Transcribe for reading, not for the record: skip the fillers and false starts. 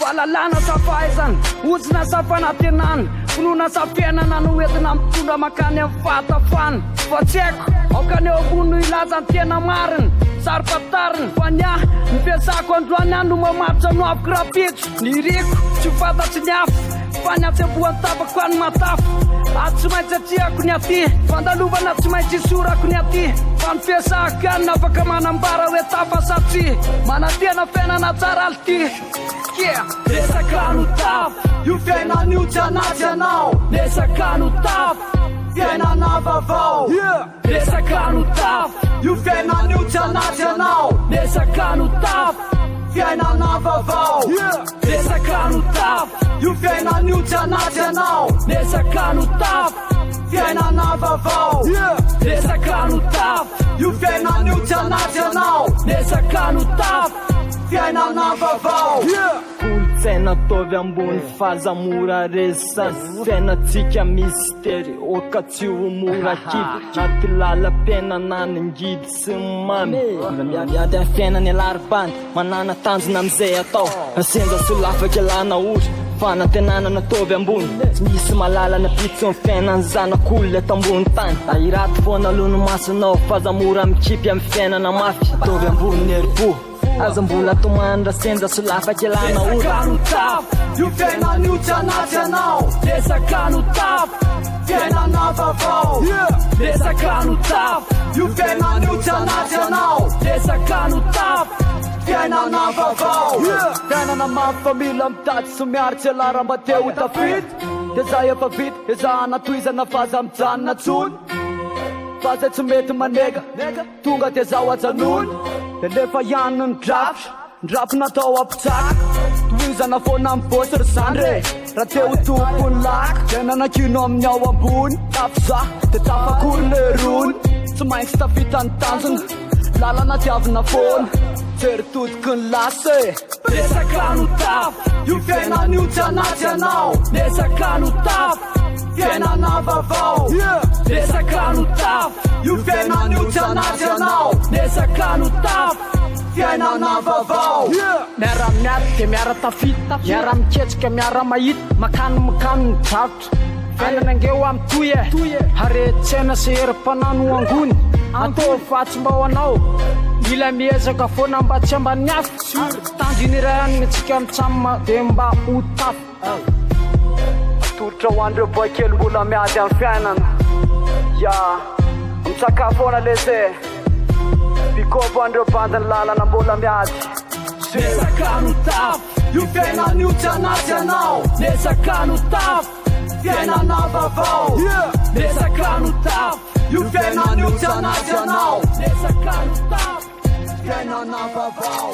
Fahalalana sa fahaizana, ozona sa fanantenana, finoana sa fiainana no entina mitondra mankany amin'ny fahatafana? Fa tsy haiko, aoka ny eo ambony no hilaza ny tena marina, saro-pantarina, fa ny ahy, ny fiasako androany ihany no mamaritra ny hoaviko rahampitso, ny iriko tsy ho fantatry ny hafa, fa ny hatsembohan'ny tavako any matafo, ary tsy maintsy atrehako ny aty, fandalovana tsy maintsy isorako ny aty, fa ny fiasako ihany no afaka manambara hoe tafa sa tsia, manantena fiainana tsara lty. Yeah. Resaka no tafa, io fiainana io tsy anaty anao. Resaka no tafa, fiainana vaovao. Yeah. Resaka no tafa, io fiainana io tsy anaty anao. Resaka no tafa, fiainana vaovao. Yeah. Resaka no tafa, io fiainana io tsy anaty anao. Resaka no tafa, fiainana vaovao. Yeah. Resaka no tafa, io fiainana io tsy anaty anao. Resaka no tafa, fiainana vaovao. Yeah. Kolontsaina ataovy ambony f'aza mora resy Fiainantsika mistery oka tsy ho mora kivy Anaty lalam-piainana ny ngidy sy ny mamy Mbola miady amin'ny fiainana ialahy ry bandy Manana tanjona amin'izay atao Sendra solafaka ialana ory Fanantenana nataovy ambony Tsy misy mahalala ny ampitso ny fiainan'ny zanak'olona eto ambony tany Ahirato foana aloha ny masonao F'aza mora mikipy amin'ny fiainana mafy Ataovy ambony ny herim-po Aza mbola tomany raha sendra solafaka ialana ory Resaka no tafa, io fiainana io tsy anaty anao. Resaka no tafa, fiainana vaovao. Yeah. Resaka no tafa, io fiainana io tsy anaty anao. Resaka no tafa, fiainana vaovao. Yeah. Fiainana mafy fa mila mitady sy miaritra ialahy raha mba te ho tafita. Dia zay efa vita, ezahana tohizana fa aza mijanona tsony. Fa zay tsy mety manega, tonga dia zaho ajanony. Dia lefa ihany ny drafitra, ny rap natao hampitsaka. Tohizana foana ny boss ry zandry e, raha te ho tompon'ny laka. Dia nanakino amin'ny ao ambony, tafo za, dia tafakory le rony. Tsy maintsy tafita ny tanjona, lalana diavina foana. Jery todiky ny lasa e. Resaka no tafa, io fiainana io tsy anaty anao. Resaka no tafa, fiainana vaovao. Yeah. Resaka no tafa, io fiainana io tsy anaty anao. Resaka no tafa, fiainana vaovao. Yeah. Miara-miady dia miara-tafita, miara-miketrika, miara-mahita, makany makany ny drafitra. Fiainana ange hoa mitohy e, haren-tsaina sy herim-panahy no angony, ataovy vatsy mba ho anao, mila miezaka foana mba tsy ambany hafa, tanjona iray ihany ny antsika mitsam dia mba ho tafa. Atolotra ho an'ireo boy kely mbola miady amin'ny fiainana. Ya, mitsakà foana lesy e. Big up ho an'ireo bandin'ny lalana mbola miady. Resaka no tafa, io fiainana io tsy anaty anao. Resaka no tafa, fiainana vaovao. Yeah. Resaka no tafa, io fiainana io tsy anaty anao. Resaka no tafa, fiainana vaovao.